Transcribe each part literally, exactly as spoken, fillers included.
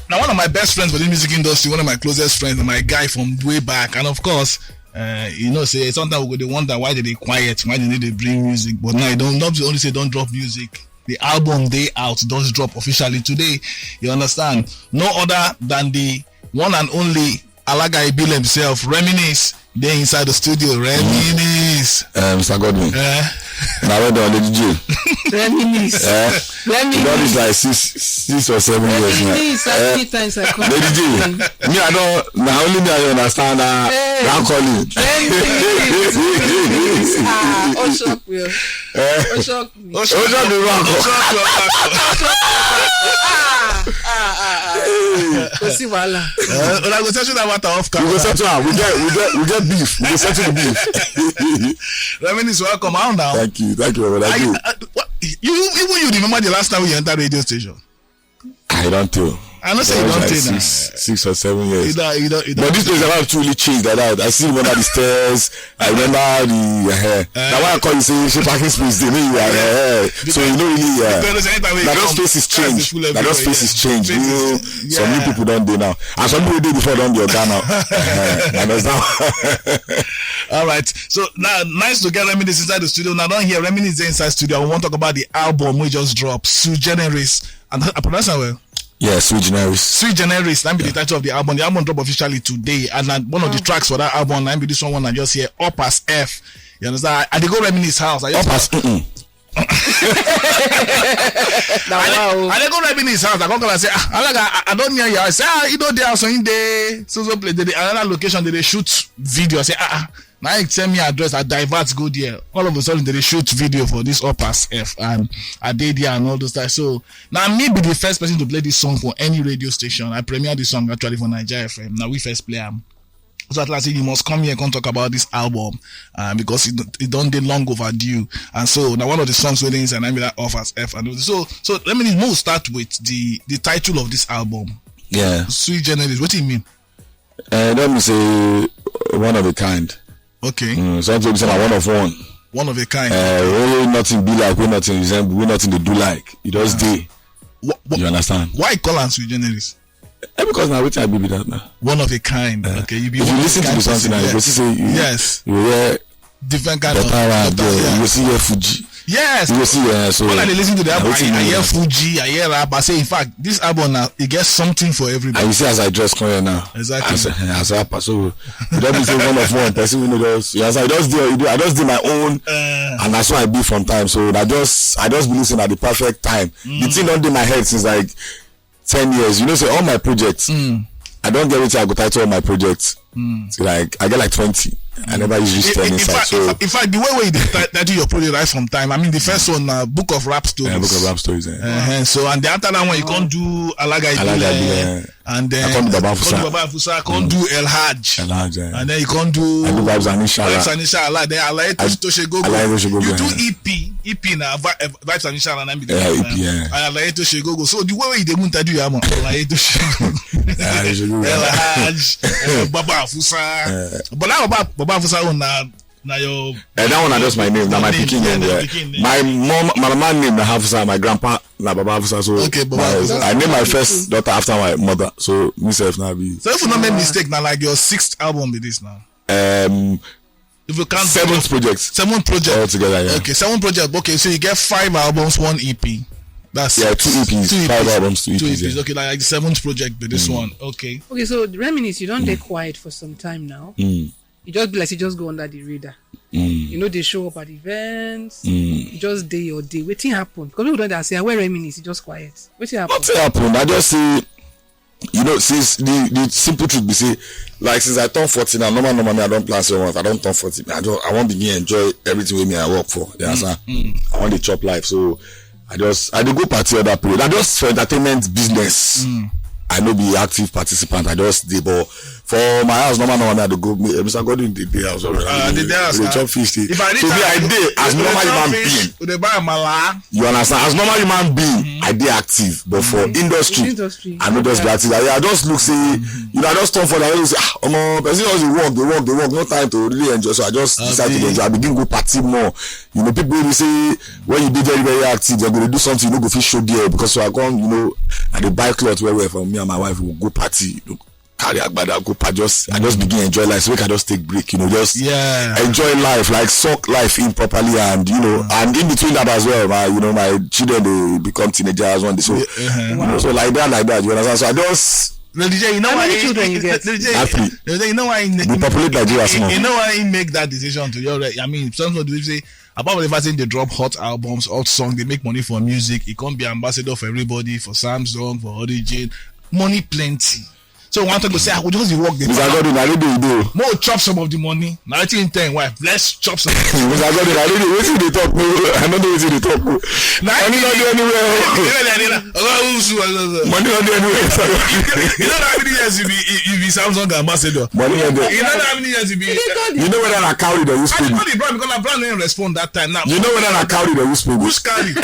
Now, one of my best friends for the music industry, one of my closest friends, my guy from way back, and of course, uh, you know, say sometimes we go dey wonder why they dey quiet, why they need to bring music. But now, you don't, not only say don't drop music, the album Day Out does drop officially today. You understand? No other than the one and only Alaga Ibil himself, Reminisce, dey inside the studio. Reminisce. Uh, Mister Godwin. Eh? Now, well done, Lady J. Reminisce. Eh? You know, this Reminisce. Like six, six or seven years now. Reminisce. How Eh? many times I call? Lady J, me I don't, na only me I understand that, Hey. that calling. Reminisce. Reminisce. Ah, oh, shock me. Oh, shock me. Ojo the rock. Kò sí wàhálà. Uh, una go settle that matter off We go camera. settle am. We get, we get, we get beef. We go settle the beef. Reminisce, welcome. How now? Thank you, thank you, brother. I, Good. I, what, you even you remember the last time you entered radio station? I don't tell. I know say you That was don't like take that. six, six or seven years. You don't, you don't, you don't. But this place never truly changed like that. I still remember the stairs. I remember the. Uh, now why I call you say she parking space dey make you are uh, so you know really uh, Because anytime we na come, just faces cars dey change. full Na just everywhere, faces yeah. Change. You know, Faces, some new yeah. People don dey now, and some people dey before don be oga now. Uh, you understand? All right. So now, nice to get Reminisce inside the studio. Now, don't hear Reminisce dey inside studio. I want to talk about the album we just dropped, Sui Generis. And I pronounce that well. Yeah, Sui Generis. Sui Generis, that be the title of the album. The album drop officially today, and uh, one of the tracks for that album, that be this one, one I just hear, Up as F. You understand? I, I dey go Reminisce house. I Up just, as mm-mm. Na I, wow. I dey go Reminisce house. I come call and say, ah, I like, I, I don't near you. I say, ah, you know, there are some day, so so place, they, another location, they, they shoot video. I say, ah, ah. Now you tell me address, I divert, go there. All of a sudden, they, they shoot video for this Up as F, and I did there and all those stuff. So now me be the first person to play this song for any radio station. I premiere this song actually for Nigeria F M. Now we first play am. So at last, you must come here, come talk about this album uh, because it, it don't dey long overdue. And so now one of the songs wey dey inside, I mean that Up as F. And so, so let me move start with the the title of this album, Yeah. Sui Generis. What do you mean? Uh, let me say one of a kind. Okay, Mm, something be say na one of one. one of a kind. Uh, wey nothing be like, wey nothing resemble, wey nothing dey do like. You just dey. Wha- wha- You understand? Why call am Sui Generis? Eh, because na wetin I be be that now. One of a kind. Okay, you be If one you of listen a to kind the song person, now, you yeah. go see say you, Yes, you hear different kind better of rap better, there. yeah. You go see hear Fuji. Yes. You go see, uh, so When I dey listen to the na album, wetin I, I you hear know. Fuji, I hear rap. I say, in fact, this album now, it gets something for everybody. And you see as I dress come here now. Exactly. As, as a rapper, so you don't be say one of one person, you know, just, you understand? I just do, you do, I just do my own, Uh, and that's what I be from time. So I just, I just believe in at the perfect time. The thing don't do my head since like ten years. You know, say all my projects, I don't get it. I go title all my projects. So like I get like twenty. I never use this in, ten in, in inside. fact, So in fact, in fact, the way we dey ti- title your project right from time. I mean, the first one, uh, Book of Rap Stories. Yeah, Book of Rap Stories. Eh. Uh-huh. So and the after that one, you can't do Alaga Alaga Ibile, Ibile. And then I come do Baba come Fusa. do Baba Fusa, come do El Haj. El Haj, eh. And then you come do I do Vibes and Inshallah. Vibes and Inshallah. Then Alaye to, I- to Shegogo. Alaye to Shegogo, You do eh. E P. E P na Vi- eh, Vibes and Inshallah. Na be the Yeah, name, E P, eh. yeah. And Alaye to Shegogo. So the way we dey move, I do am. Alaye to Shegogo. Ah, you should do El that. Haj. Eh, Baba Fusa. But that Baba, Baba Fusa own na, na your Eh, that one na just my name. Na my Name, pikin yeah, name. na Yeah. pikin name. My mom, my mama name na Hafsa. My grandpa na Baba Hafsa. So Okay, Baba my- Hafsa. I name my first daughter after my mother. So myself now be So if you no make mistake, na like your sixth album be this now. um If you count seventh project seventh project all together. Yeah. Okay, seventh project. Okay, so you get five albums, one E P. That's Yeah, two E Ps, two five E Ps, albums, two two E Ps, E Ps. Yeah. Okay, like, like the seventh project be this one. Okay. Okay, so Reminisce, you don't dey quiet for some time now. Mm, You just be like you just go under the radar. mm, You know they show up at events. mm. You just day your day. Wetin happen? Because people don't dey say, "Where Reminisce?" You just quiet. Wetin happen? Nothing happened. I just say, you know, since the the simple truth be say, like since I turn fourteen, and normal normal me I don't plan so much. I don't turn fourteen. I don't. I want to begin enjoy everything with me I work for. You understand? I want to chop life. So I just I dey go party other period. I just for entertainment business. I no be active participant. I just dey, but For my house, normal, normal, I dey go. Me, Mister Godwin dey dey house. Uh, dey dey house, dey chop fish. If I need so me, I dey as normal human being. Dey buy amala. You understand? As normal human being, I dey active, but for industry, I no just be active. I, I just look say, you know, I just turn for like, say, ah, omo, person just dey work, dey work, dey work, no time to really enjoy. So I just decide to enjoy. I begin go party more. You know, people will say when you dey very, very active, dem go dey do something, you no go fit show there because so I come, you know, I dey buy cloth well, well for me and my wife. We go party, you know, carry agbada, go pa-, just, I just begin enjoy life. So make I just take break, you know, just enjoy life, like, suck life in properly, and, you know, and in between that as well, my, you know, my children, they become teenagers one day. So, you know, so like that, like that, you understand? So I just Lady J, you know why he, children you get? Lady J, Lady J, you know why he, we populate Nigeria small. You know why he make that decision to your, I mean, some of the people say, apart from the fact say they drop hot albums, hot song, they make money for music, he can't be ambassador for everybody, for Samsung, for Origin, money plenty. So one time go say, I will just work the Mister Godwin, I don't do it. More chop some of the money. Now I think ten wife. Let's chop some. Mister Godwin, I don't know what you dey talk. I don't know what you dey talk. Money not do anywhere. Money not do anywhere. You know how many years you be, you be Samsung ambassador. Money not there. You know how many years you be. You know whether na cowry dem use pay me. I know the brand because na brand name respond that time now. You know whether na cowry dem use pay me. Which cowry? Na,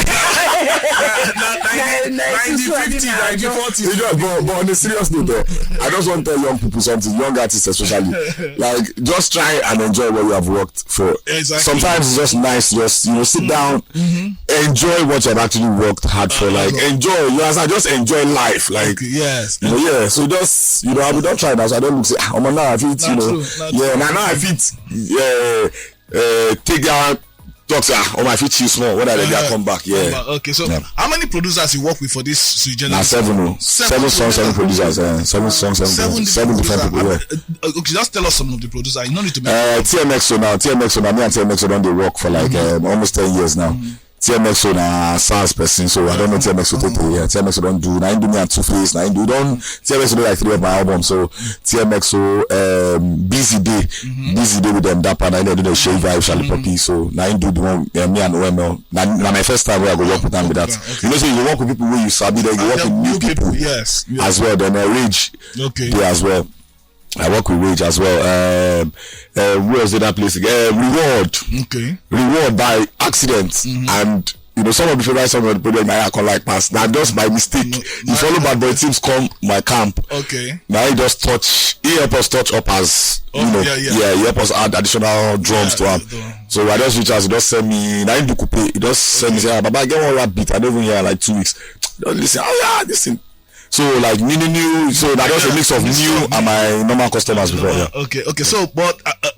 na, na, ninety, fifty, ninety, forty. You just, but, but on a serious note, eh, I just want to tell young people something, young artists especially. Like, just try and enjoy what you have worked for. Exactly. Sometimes it's just nice, just, you know, sit down, enjoy what you have actually worked hard for. Like, enjoy. You understand? Just enjoy life. Like, yes. You know, yeah. So just, you know, I will not try that. So I don't look say, ah, omo, now I fit, you know, yeah, now, now I fit, yeah, uh, take that talk say, ah, omo, I fit chill small. When I dey come back, yeah. Okay, so how many producers you work with for this sui generis? Na seven, oh. Seven songs, seven producers, eh, seven songs, seven, seven different people, yeah. Uh, okay, just tell us some of the producers. You no need to mention. Uh, T M X O now, T M X O now, me and T M X O don dey work for, like, um, almost ten years now. T M X O na SARS person, so I don't know T M X O take to, yeah. T M X O don do, na him do me and Two Face, na him do, don, T M X O do like three of my albums, so T M X O, um, Busy Day, Busy Day with them, that part, I know they show vibe, Charlie Poppy, so na him do the one, uh, me and O M L. Na, na my first time where I go work with them with that. You know, so you go work with people where you sabi, then you work with new people, yes, as well. Then, uh, Rage, okay, there as well. I work with Rage as well. Um, uh, who else did that place again? Uh, Reward. Okay. Reward by accident. And, you know, some of the favorite songs on the project, my I come like pass. Now just by mistake, he follow Bad Boy Teams come my camp. Okay. Now he just touch, he help us touch up as, you know, yeah, he help us add additional drums to am. So I just reach out, he just send me, now he do coupe, he just send me, say, ah, Baba, get one rap beat. I don't even hear like two weeks. Just listen, oh yeah, this thing. So, like, new, new, new. So that was a mix of new and my normal customers before. Yeah. Okay, okay. So, but, uh, uh,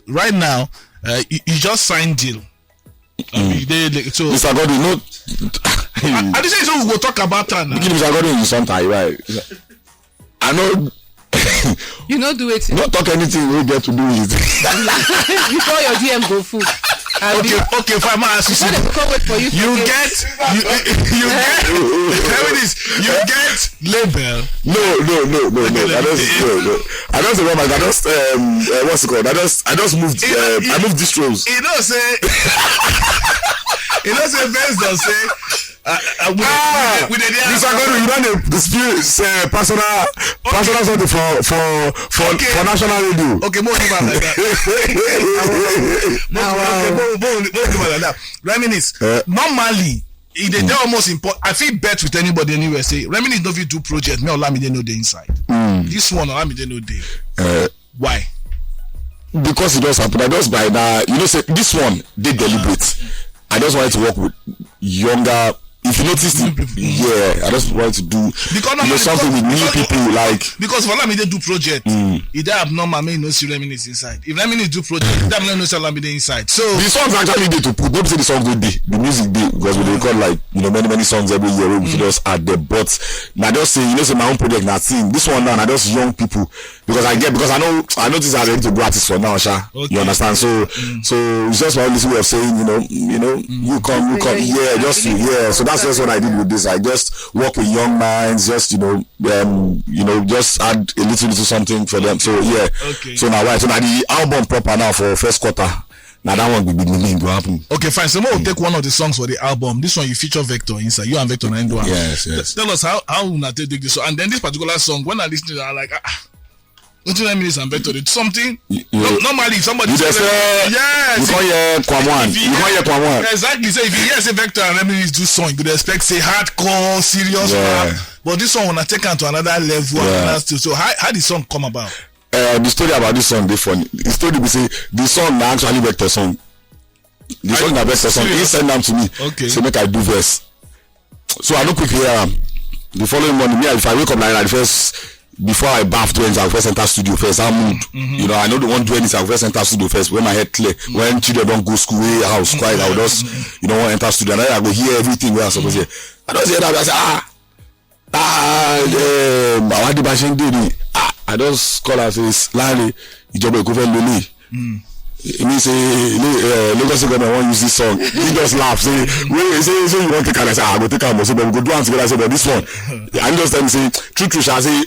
right now, uh, you, you just signed deal. I mean, they, they, so Mister Godwin, no. I, I just say so we go talk about that now. Mister Godwin, you sometimes, right? I know. You no do it. Not talk anything we get to do with. Before your D M go full. Okay, okay, fine. Ma ask you something. You get, you, you get. Tell me this. You get label. No, no, no, no, no. I don't, no, no. I don't say, I just, um, uh, what's it called? I just, I just moved. Uh, I moved distros. You know say, you know say, based on say, Uh, uh, we, ah, we, we, we, Mister Godwin, you don dey dispute, uh, personal, personal something for, for, for, okay, for national radio. Okay, more give am like that. More, more, more, more give am like that. Reminisce. Uh, normally, e dey dey almost important. I fit bet with anybody anywhere say Reminisce no fit do project. Me Olamide no dey inside. This one Olamide no dey. Uh, Why? Because it just happen. I just by now, you know, say this one dey deliberate. I just wanted to work with younger. If you notice, yeah, I just wanted to do, because you know, something with new people. Like, because if Olamide do project, e dey abnormal. Me no see Reminisce inside. If Reminisce do project, that man no see Olamide inside. So the songs actually dey to put. Don't say the songs go dey. The music dey because we dey record, like, you know, many, many songs every year wey we fit just add them. But na just say, you know, say my own project na thing. This one now na just young people. Because I get, because I know, I notice I need to do artists for now, sha. Okay. You understand? So, so it's just my only way of saying, you know, you know, you come, you come, yeah, just you, yeah. So that's just what I did with this. I just work with young minds, just, you know, um, you know, just add a little, little something for them. So yeah. Okay. So now, right, so now the album proper now for first quarter. Now that one will be the thing go happen. Okay, fine. So we'll take one of the songs for the album. This one you feature Vector inside. You and Vector na do am. Yes, yes. Tell us how, how una take dig this. So, and then this particular song, when I listen to it, I'm like, ah, ah. Wetin Reminisce and Vector dey do something? You- you- No- normally, if somebody You dey say yes, you come hear Kwamwan. If You come hear Kwamwan. Exactly. So if you hear say Vector and Reminisce do song, you dey expect say hardcore, serious Yeah. rap. But this one wanna take am to another level. Yeah. And another still. So how how the song come about? Uh, the story about this song dey funny. The story be say the song na actually Vector song. The song na Vector song. He serious? Send am to me. Okay. So make I do verse. So I no quick hear am. The following morning, me if I wake up like that, the first before I bath, do anything, I first enter studio first. I mood. You know, I no dey wan do anything. I first enter studio first when my head clear. When children don go school, way house quiet, I will just you know wan enter studio. And I go hear everything wey I suppose hear. I just hear that. I say ah ah um, àwọn adébáṣe ń dè ní ah I just call am say Lanre ìjọba Èkó fẹ́ lélẹ̀. He mean say uh, Lagos State government wan use this song. He just laugh say wait say say you wan take am. I say ah I go take am o say but we go do am together. I say but this one I just tell me say true true sha say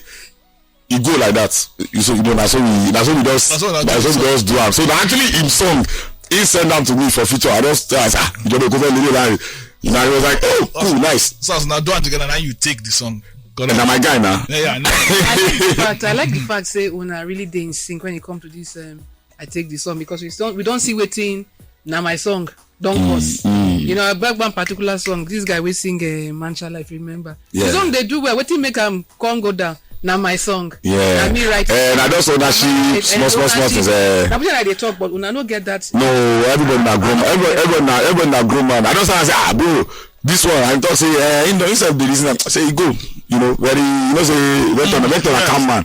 e go like that. You so you know na so we na so we just Na so na na so we just do am. So na actually him song he send am to me for feature. I just tell am say ah ìjọba Èkó fẹ́ lélẹ̀ láàrin. And I was like oh cool nice. So as una do am together, now you take the song. And na my guy na. Yeah, yeah. I like the fact I like the fact say una really dey in sync when it come to this um, I take the song because we don't we don't see wetin na my song don cause. You know, I beg one particular song. This guy wey sing uh, Mancha Life, remember? Yeah. The song dey do well. Wetin make am come go down? Na my song. Yeah. Na me write. Eh, na just ownership, Eh, small small small ownership. things. Eh. Na wetin I dey talk, but una no get that. No, everybody na grown man. Everybody na everybody na grown man. I don start say ah bro, this one I talk say eh, him don himself dey listen am say e go. You know, very you know say Vector na Vector na calm man.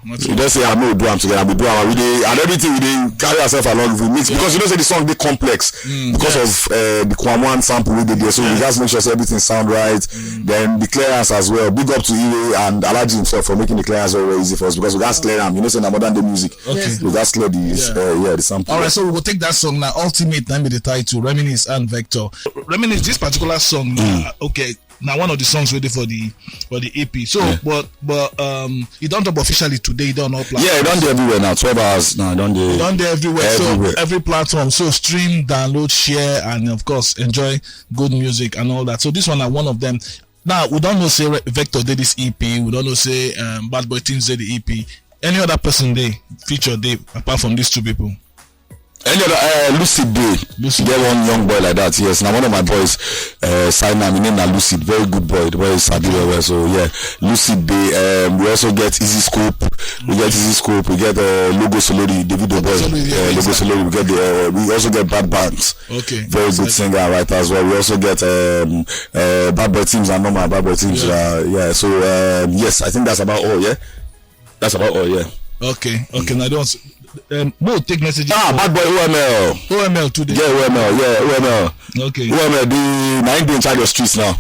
You just say I no do am together, we do am. We dey and everything we dey carry ourselves along with mix because you know say the song dey complex because of uh, the Kwamwan sample wey dey there. So we gats make sure say everything sound right. Then the clearance as well. Big up to Iwe and Alhaji himself for making the clearance very very easy for us because we gats clear am. You know say na modern day music. Okay. We gats clear the uh, yeah the sample. All right, so we go take that song now. Ultimate, na be the title. Reminisce and Vector. Reminisce, this particular song, na, okay, now one of the songs ready for the for the E P. So, but but um, you don't drop officially today. You don't upload. Yeah, e don dey everywhere now. Twelve hours now. E don dey. Don dey everywhere. Everywhere. So every platform. So stream, download, share, and of course enjoy good music and all that. So this one na one of them. Now we don't know say Re- Vector did this E P. We don't know say um, Bad Boy Teams did the E P. Any other person dey feature dey apart from these two people? Any other uh, Lucid dey. Lucid. Get one young boy like that. Yes, now one of my boys uh, sign am. His name na Lucid. Very good boy. The boy is sabi well well. So yeah, Lucid dey. Um, we also get Easy Scope. We get Easy Scope. We get uh, Logo Solori, Davido boy. Solori, yeah, uh, Logo exactly. Solori. We get the. Uh, we also get Bad Banks. Okay. Very good singer and writer as well. We also get um, uh, Bad Boy Teams and normal Bad Boy Teams. Yeah. Uh, yeah. So um, yes, I think that's about all. Yeah, that's about all. Yeah. Okay. Okay. Now don't. Um, we'll take message. Ah, Bad Boy O M L. O M L today. Yeah, O M L. Yeah, O M L. Okay. O M L. The na him dey in charge of streets now.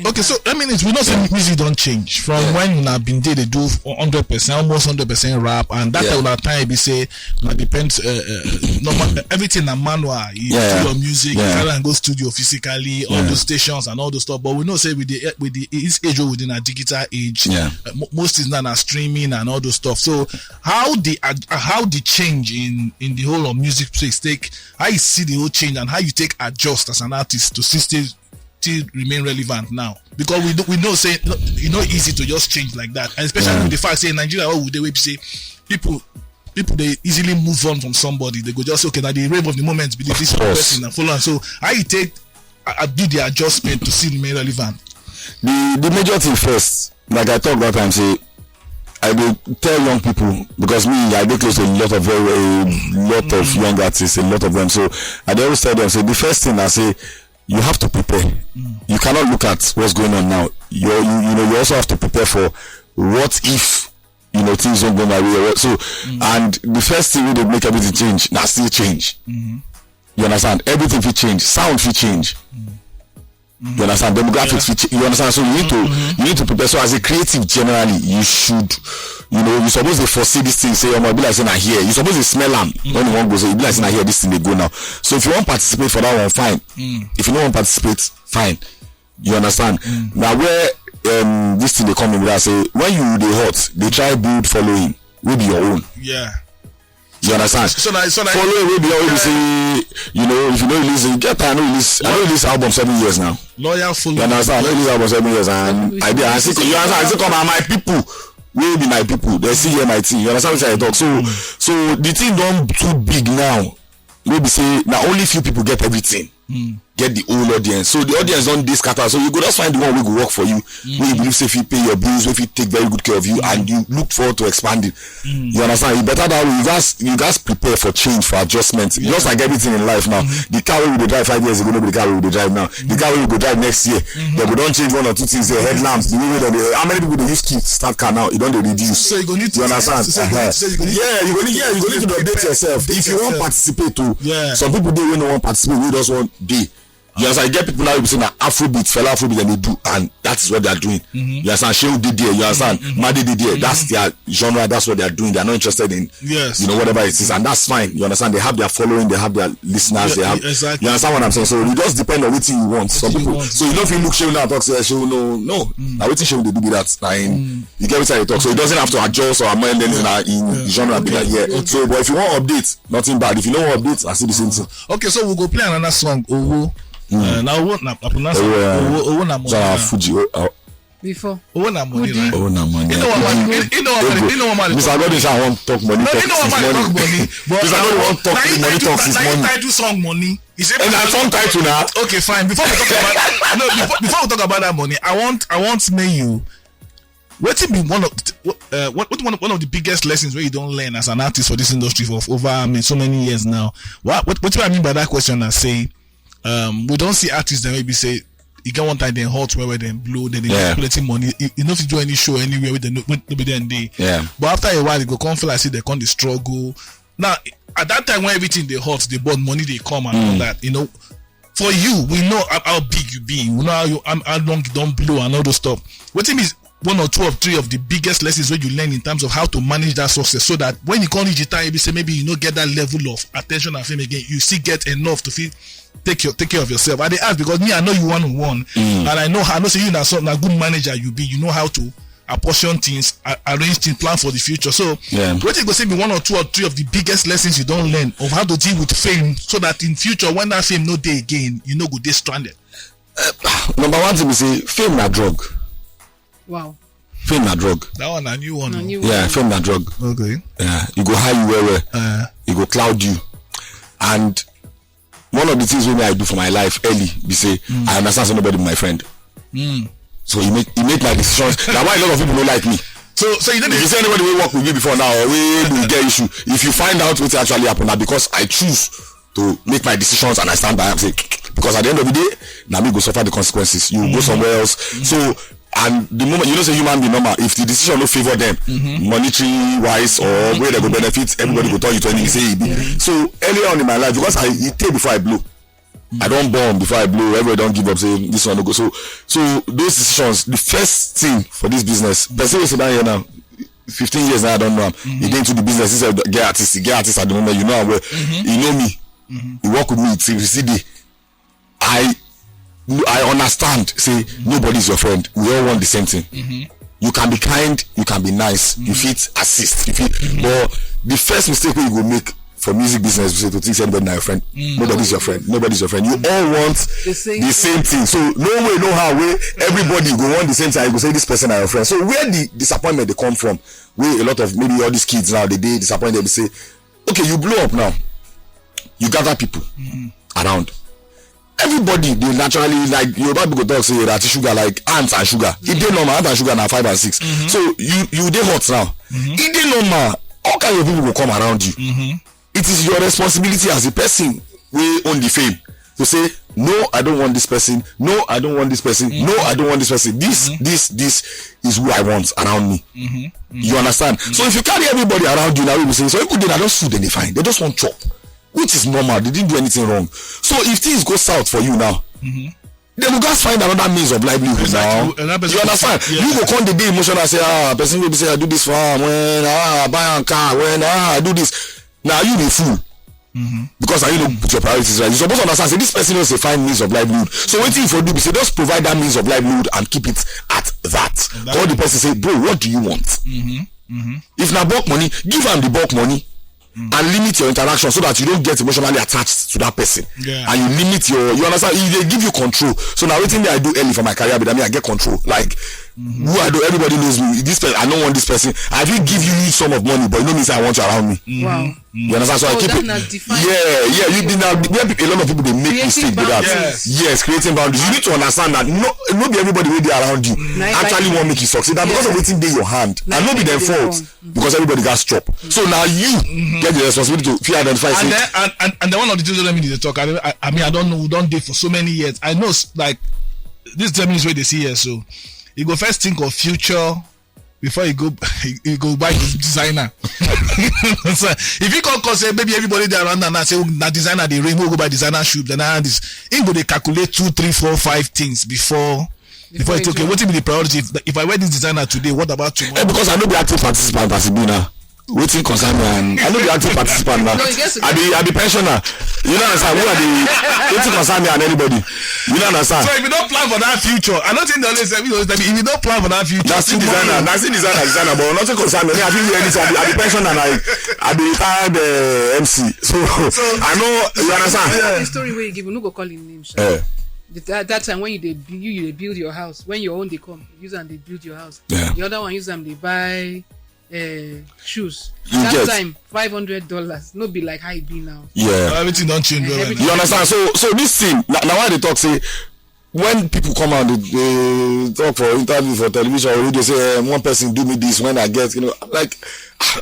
Okay, so I mean, it's, we know say music don't change from when una been dey dey do hundred percent, almost hundred percent rap, and that Yeah. yeah. Time be say na depends uh, uh, normal everything na manual. You Yeah. do your music, Yeah. you carry and go studio physically, all Yeah. those stations and all those stuff. But we know say with the with the this age we dey in a digital age, Yeah. uh, mo- most things now na streaming and all those stuff. So how the ad- uh, how the change in in the whole of music space take how you see the whole change and how you take adjust as an artist to still stay still remain relevant now because we do, we know say no, e no easy to just change like that, and especially with the fact say in Nigeria wey we dey wey be say people people dey easily move on from somebody. They go just say okay na the rave of the moment be this Course. Person and follow am. So how you take uh, do the adjustment to still remain relevant? The the major thing first, like I talk that time, say I dey tell young people because me I dey close to a lot of very a lot of young artists, a lot of them. So I dey always tell them say the first thing I say you have to prepare. You cannot look at what's going on now. You you you know you also have to prepare for what if you know things don't go my way. Or what, so and the first thing wey dey make everything change na still change. You understand? Everything fit change. Sound fit change. You understand? Demographics fit change. You understand? So you need to you need to prepare. So as a creative, generally, you should you know you suppose dey foresee this thing. Say omo e be like say na here. You suppose dey smell am when you wan go. Say e be like say na here this thing dey go now. So if you wan participate for that one, fine. If you no wan participate, fine. You understand? Na where um, this thing dey come in be that say when you dey hot, dey try build following wey be your own. Yeah. You understand? So na so na Following wey be your own be say you know if you no release you get time no release I no release album seven years now. Loyal You following. Understand? I no release album seven years and I dey I still you understand I still come and my people wey be my people, dem still hear my thing. You understand wetin I talk? So, so the thing don too big now. Wey be say na only few people get everything, get the whole audience. So the audience don dey scatter. So you go just find the one wey go work for you, wey you believe say fit pay your bills, wey fit take very good care of you, and you look forward to expanding. You understand? E better that way. You gats, you gats prepare for change, for adjustment. Just like everything in life now. The car wey we dey drive five years ago no be the car wey we dey drive now. The car wey we go drive next year, dem go don change one or two things. The headlamps, the way wey dem dey, how many people dey use key start car now? E don dey reduce. So you go need to, you understand? So you go need, so you go need, yeah, you go need, yeah, you go need to update yourself if you wan participate too. Yeah. Some people dey wey no wan participate, wey just wan dey. You understand? You get people now wey be say na Afrobeat, Fela Afrobeat dem dey do, and that is what they are doing. You understand? Shehu dey there, you understand? Made dey there. That's their genre, that's what they are doing. They are not interested in, yes, you know, whatever it is, and that's fine. You understand? They have their following, they have their listeners, they have, exactly, you understand what I'm saying? So it just depend on wetin you want. Some people, so you no fit look Shehu now talk say Shehu no, no. Na wetin Shehu dey do be that. Na him, you get wetin I talk. So it doesn't have to adjust or amend anything. Na in genre be that, yeah. So, but if you wan update, nothing bad. If you no wan update, I see the same thing. Okay, so we go play another song, Owo. Uh, na Owo na, I pronounce it Owo, uh, Owo, Owo na money. Fuji. Oh, oh. Before. Owo na money, right? Oh, na money. You know what man, you know what man, you know what man. Mister Godwin, I wan talk money. No, talk, you know what man, money. Talk money. But Mister Godwin wan talk money, talk is money. Title song money. Is it? And that song title now. Okay, fine. Before we talk about, no, before, before we talk about that money, I want, I want me you. Wetin be one of, uh, what, what one, one of the biggest lessons where you don't learn as an artist for this industry for over, I mean, so many years now? What, what, what do I mean by that question? I say, um, we don't see artists that maybe say, you get one time they hot where, where they blow, then they, yeah, plenty money. You, you know, if you do any show anywhere with the no, with, with them, they, yeah. But after a while, you go come feel like say they come the struggle. Now, at that time when everything they hot, they bought money, they come and all that. You know, for you, we know how, how big you be. We know how you, how, how long you don't blow and all those stuff. What is one or two of three of the biggest lessons where you learn in terms of how to manage that success, so that when you come reach the time, you say maybe you no get that level of attention and fame again, you still get enough to feel take your, take care of yourself. I dey ask because me, I know you one on one, and I know, I know say you na so, na good manager you be. You know how to apportion things, a-, arrange things, plan for the future. So, yeah, what you go say be one or two or three of the biggest lessons you don't learn of how to deal with fame, so that in future when that fame no dey again, you no go dey stranded? Number one thing be say fame na drug. Wow. Fame na drug. That one, a new one. Na new one. Yeah, fame na drug. Okay. Yeah, you go high you well well. Uh. You go cloud you. And one of the things wey me I do for my life early be say I understand say nobody be my friend. So you make, you make my decisions. That's why a lot of people don't like me. So, so you know, if you see anybody wey work with me before now, or wey we get issue, if you find out what actually happened, na because I choose to make my decisions and I stand by am. Say, because at the end of the day, na me go suffer the consequences. You go somewhere else. So, and the moment you know say human being normal, if the decision no favor them, monetary wise or where they go benefit, everybody go turn you to enemy. Say e be. So earlier on in my life, because I, it take before I blow. I don't bomb before I blow. Everybody don't give up. Say this one no go. So, so those decisions. The first thing for this business, person wey sit down here now, fifteen years now, I don't know am. He dey into the business. He said, "Get artist, get artist at the moment." You know am well. You know me. You work with me till this day. I, I understand. Say nobody is your friend. We all want the same thing. You can be kind, you can be nice, you fit assist, you fit. But the first mistake wey you go make for music business be say to think say anybody na your friend. Nobody is your friend. Nobody is your friend. You all want the same thing. So no way, no how wey everybody go want the same thing. You go say this person na your friend. So where the disappointment dey come from? Wey a lot of maybe all these kids now, they dey disappointed. They say, okay, you blow up now. You gather people around. Everybody dey naturally, like, Yoruba people go talk say that sugar, like ants and sugar. If they normal, ants and sugar na five and six. So you, you dey hot now. If they normal, all kind of people go come around you. It is your responsibility as a person wey own the fame to say, "No, I don't want this person. No, I don't want this person. No, I don't want this person. This, this, this is who I want around me." You understand? So if you carry everybody around you now, we say, so people dey na just food dem dey find. They just want chop, which is normal. They didn't do anything wrong. So if things go south for you now, they go gats find another means of livelihood now. You understand? You go come dey dey emotional, say, "Ah, person wey be say I do this for am, when, ah, I buy am car, when, ah, I do this." Now you be fool. Because na you no put your priorities right. You suppose understand say this person no dey find means of livelihood. So wetin you for do be say just provide that means of livelihood and keep it at that. Call the person, say, "Bro, what do you want?" If na bulk money, give am the bulk money and limit your interaction so that you don't get emotionally attached to that person. And you limit your, you understand? E dey give you control. So now wetin me I do early for my career be that me I get control. Like, Who I do, everybody knows me. This person, I don't want this person. I will give you huge sum of money, but you know me say I want you around me. Wow. You understand? So I Oh, keep that it. na define. Yeah, yeah, you be now. Where people, a lot of people they make Creating mistake with that. boundaries. Yes, creating boundaries. You need to understand that no, no be everybody wey dey around you Na actually everybody. Wan make you succeed. That because of Yeah. wetin dey your hand, Na and no be their everybody fault wrong. Because everybody gats chop. So now you get the responsibility to fit identify. and Say, then and, and, and then one of the things wey me dey talk, I, I, I mean, I don't know, we don't dey for so many years. I know s- like this ten minutes wey dey see here, so you go first think of future before you go you go buy the designer. So if you come come say maybe everybody dey around and I say, "Oh, na designer dey reign, we go buy designer shoes, then I this," he go dey calculate two, three, four, five things before before Before it's you okay. do. What be the priority? If, if I wear this designer today, what about tomorrow? Eh, because I no be active participant as e be now. Wetin concern me and I no be active participant now. No, you get to I be I be pensioner. You know understand? Who are the wetin concern me and anybody? You know understand? So if you don't plan for that future, I don't think the only thing you know, if you don't plan for that future, Na still designer, na still designer, designer, but nothing concern me. Me, I fit wear anything. I be, I be pensioner, like I be retired uh, M C. So, I know you understand. The story wey you give, we no go call him name. Sha. Eh, The, that, that time when you dey bu- you, you dey build your house, when your own dey come, use am dey build your house. Yeah. The other one use am dey buy uh, shoes. You That get- time, five hundred dollars, no be like how e be now. Yeah. Everything don't change. Eh, Well, everything- You understand? So, so this thing now, now why they talk say when people come out they, they talk for interview for television or radio say eh, one person do me this when I get you know like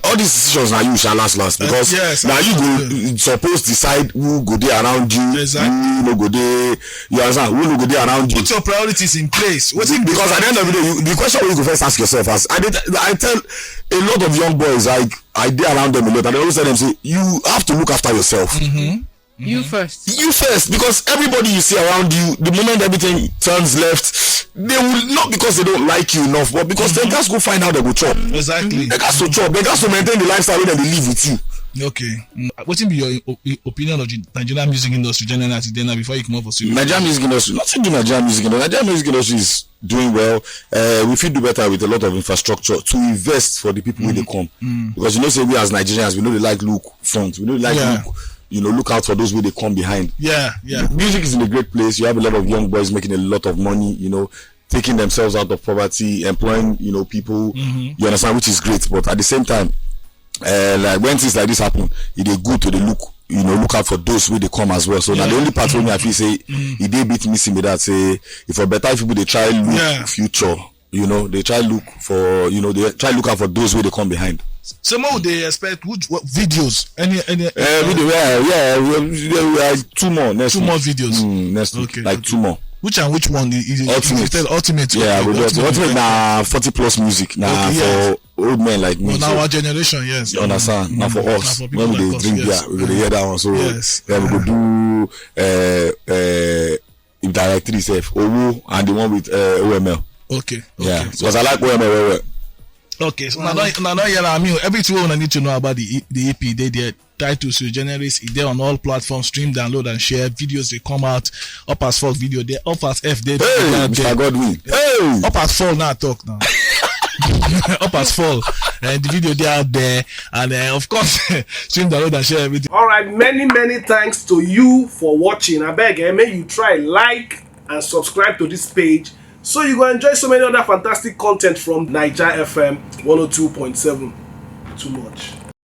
all these decisions now you shall last last because yes, now you go absolutely. Suppose decide who go dey around you, Exactly. Who no go dey, you understand? Who no go dey around you? Put your priorities in place. What if Because at the end of the day, you, the question wey you go first ask yourself as I dey, I tell a lot of young boys like I dey around them a lot and I always tell them say you have to look after yourself. You first. You first, because everybody you see around you, the moment everything turns left, they will not because they don't like you enough, but because they just go find how they go chop. Exactly. They got to chop. They got to maintain the lifestyle wey dem dey live with you. Okay. Mm. Wetin be your o- o- opinion of the Nigerian music industry generally as e dey now before you come up for studio? Nigerian music industry, nothing do Nigerian music industry. Nigerian music industry is doing well. Uh, we fit do better with a lot of infrastructure to invest for the people wey dey come. Because you know say we as Nigerians, we no dey like look front. We no dey like Yeah. look, you know, look out for those wey dey come behind. Yeah, yeah. Music is in a great place. You have a lot of young boys making a lot of money, you know, taking themselves out of poverty, employing, you know, people. You understand, which is great. But at the same time, uh, like when things like this happen, it is good to dey look, you know, look out for those wey dey come as well. So now the Yeah. only part wey me I feel say e dey bit missing be that say if for better if people dey try look Yeah. future, you know, they try look for, you know, they try look out for those wey dey come behind. So more they expect which what, videos? Any any Uh, we dey, yeah, yeah, we, we, we are two more next Two week. more videos. Mm, next week, Okay, like okay. Two more. Which and which one is, is Ultimate. Ultimate? Yeah, Okay, we do Ultimate. Ultimate na forty plus music now Okay, for yes. old men like me. Well, So, now our generation, yes. You understand? Now for Mm, us, now for people when we like dey us, drink yes. beer, we go dey hear that one. So Yes. Then we go do uh, uh, directory self, Owo and the one with uh, O M L. Okay. Yeah, Okay. because I like O M L well well. Okay, so now don't now don't hear I mean everything we need to know about the E- the E P they there. Title Sui Generis, e dey on all platforms, stream, download, and share. Videos they come out, up as fuck video there, up as F there. Hey, there, Mister there. Godwin. Hey, Up as fall now talk now. Up as fall, and the video they out there, and uh, of course, stream, download, and share everything. All right, many many thanks to you for watching. I beg, eh, make you try like and subscribe to this page so you go enjoy so many other fantastic content from Niger F M one oh two point seven. Too much.